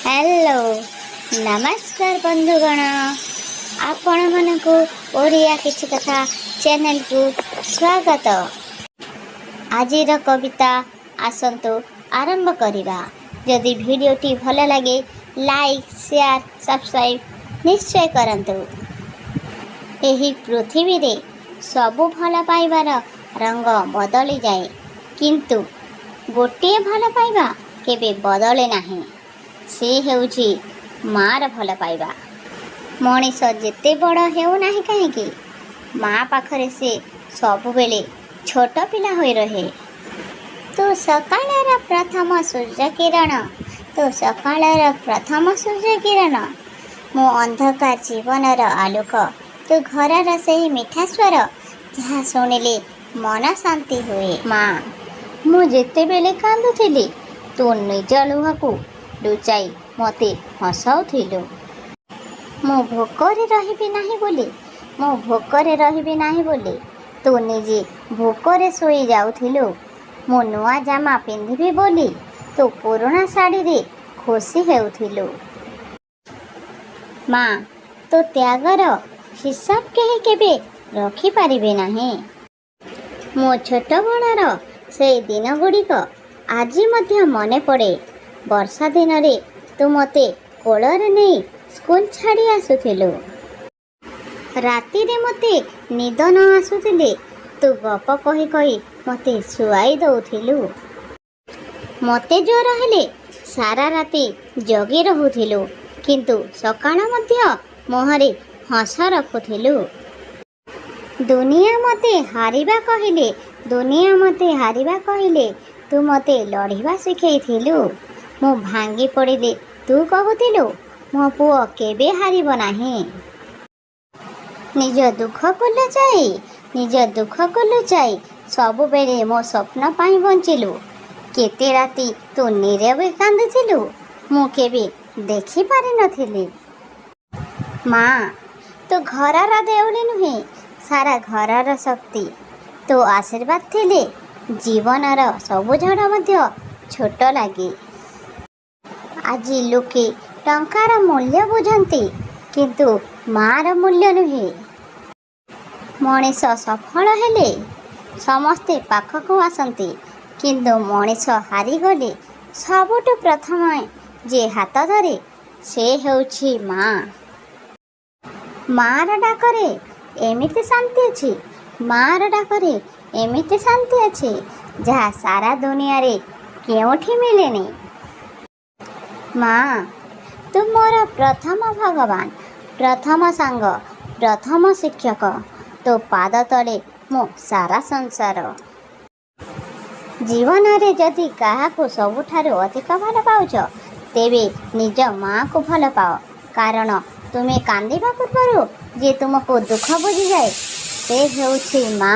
Hello, ନମସ୍କାର ବନ୍ଧୁଗଣ। ଆପଣମାନଙ୍କୁ ଓଡ଼ିଆ କିଛି କଥା ଚ୍ୟାନେଲକୁ ସ୍ୱାଗତ। ଆଜିର କବିତା ଆସନ୍ତୁ ଆରମ୍ଭ କରିବା। ଯଦି ଭିଡ଼ିଓଟି ଭଲ ଲାଗେ, ଲାଇକ୍, ସେୟାର, ସବସ୍କ୍ରାଇବ୍ ନିଶ୍ଚୟ କରନ୍ତୁ। ଏହି ପୃଥିବୀରେ ସବୁ ଭଲ ପାଇବାର ରଙ୍ଗ ବଦଳିଯାଏ, କିନ୍ତୁ ଗୋଟିଏ ଭଲ ପାଇବା କେବେ ବଦଳେ ନାହିଁ। ସେ ହେଉଛି ମାଆର ଭଲ ପାଇବା। ମଣିଷ ଯେତେ ବଡ଼ ହେଉନାହିଁ କାହିଁକି, ମା ପାଖରେ ସେ ସବୁବେଳେ ଛୋଟ ପିଲା ହୋଇ ରହେ। ତୁ ସକାଳର ପ୍ରଥମ ସୂର୍ଯ୍ୟ କିରଣ, ତୁ ସକାଳର ପ୍ରଥମ ସୂର୍ଯ୍ୟ କିରଣ, ମୋ ଅନ୍ଧକାର ଜୀବନର ଆଲୋକ। ତୁ ଘରର ସେହି ମିଠା ସ୍ୱର, ଯାହା ଶୁଣିଲେ ମନ ଶାନ୍ତି ହୁଏ। ମା, ମୁଁ ଯେତେବେଳେ କାନ୍ଦୁଥିଲି, ତୁ ନିଜ ଲୁହକୁ ଲୁଚାଇ ମୋତେ ହସାଉଥିଲୁ। ମୁଁ ଭୋକରେ ରହିବି ନାହିଁ ବୋଲି, ମୁଁ ଭୋକରେ ରହିବି ନାହିଁ ବୋଲି ତୁ ନିଜେ ଭୋକରେ ଶୋଇ ଯାଉଥିଲୁ। ମୁଁ ନୂଆ ଜାମା ପିନ୍ଧିବି ବୋଲି ତୁ ପୁରୁଣା ଶାଢ଼ୀରେ ଖୁସି ହେଉଥିଲୁ। ମା, ତୋ ତ୍ୟାଗର ହିସାବ କେହି କେବେ ରଖିପାରିବେ ନାହିଁ। ମୋ ଛୋଟବେଳର ସେଇ ଦିନଗୁଡ଼ିକ ଆଜି ମଧ୍ୟ ମନେ ପଡ଼େ। ବର୍ଷା ଦିନରେ ତୁ ମୋତେ କୋଳରେ ନେଇ ସ୍କୁଲ ଛାଡ଼ି ଆସୁଥିଲୁ। ରାତିରେ ମୋତେ ନିଦ ନ ଆସୁଥିଲେ ତୁ ଗପ କହି କହି ମୋତେ ଶୁଆଇ ଦେଉଥିଲୁ। ମୋତେ ଜ୍ୱର ହେଲେ ସାରା ରାତି ଜଗି ରହୁଥିଲୁ, କିନ୍ତୁ ସକାଳ ମଧ୍ୟ ମୁହଁରେ ହସ ରଖୁଥିଲୁ। ଦୁନିଆ ମୋତେ ହାରିବା କହିଲେ, ଦୁନିଆ ମୋତେ ହାରିବା କହିଲେ ତୁ ମୋତେ ଲଢ଼ିବା ଶିଖେଇଥିଲୁ। ମୁଁ ଭାଙ୍ଗି ପଡ଼ିଲେ ତୁ କହୁଥିଲୁ, ମୋ ପୁଅ କେବେ ହାରିବ ନାହିଁ। ନିଜ ଦୁଃଖକୁ ଲୁଚାଇ, ନିଜ ଦୁଃଖକୁ ଲୁଚାଇ ସବୁବେଳେ ମୋ ସ୍ୱପ୍ନ ପାଇଁ ବଞ୍ଚିଲୁ। କେତେ ରାତି ତୁ ନୀରବେ କାନ୍ଦିଥିଲୁ, ମୁଁ କେବେ ଦେଖିପାରିନଥିଲି। ମା, ତୁ ଘରର ଦେଉଳି ନୁହେଁ, ସାରା ଘରର ଶକ୍ତି। ତୋ ଆଶୀର୍ବାଦ ଥିଲେ ଜୀବନର ସବୁ ଝଡ଼ ମଧ୍ୟ ଛୋଟ ଲାଗେ। ଆଜି ଲୋକେ ଟଙ୍କାର ମୂଲ୍ୟ ବୁଝନ୍ତି, କିନ୍ତୁ ମାଆର ମୂଲ୍ୟ ନୁହେଁ। ମଣିଷ ସଫଳ ହେଲେ ସମସ୍ତେ ପାଖକୁ ଆସନ୍ତି, କିନ୍ତୁ ମଣିଷ ହାରିଗଲେ ସବୁଠୁ ପ୍ରଥମେ ଯିଏ ହାତ ଧରେ, ସେ ହେଉଛି ମା। ମାଆର ଡାକରେ ଏମିତି ଶାନ୍ତି ଅଛି, ମାଆର ଡାକରେ ଏମିତି ଶାନ୍ତି ଅଛି, ଯାହା ସାରା ଦୁନିଆରେ କେଉଁଠି ମିଳେନି। ମା, ତୁ ମୋର ପ୍ରଥମ ଭଗବାନ, ପ୍ରଥମ ସାଙ୍ଗ, ପ୍ରଥମ ଶିକ୍ଷକ। ତୋ ପାଦ ତଳେ ମୋ ସାରା ସଂସାର। ଜୀବନରେ ଯଦି କାହାକୁ ସବୁଠାରୁ ଅଧିକ ଭଲ ପାଉଛ, ତେବେ ନିଜ ମାଆକୁ ଭଲ ପାଅ। କାରଣ ତୁମେ କାନ୍ଦିବା ପୂର୍ବରୁ ଯିଏ ତୁମକୁ ଦୁଃଖ ବୁଝିଯାଏ, ସେ ହେଉଛି ମା।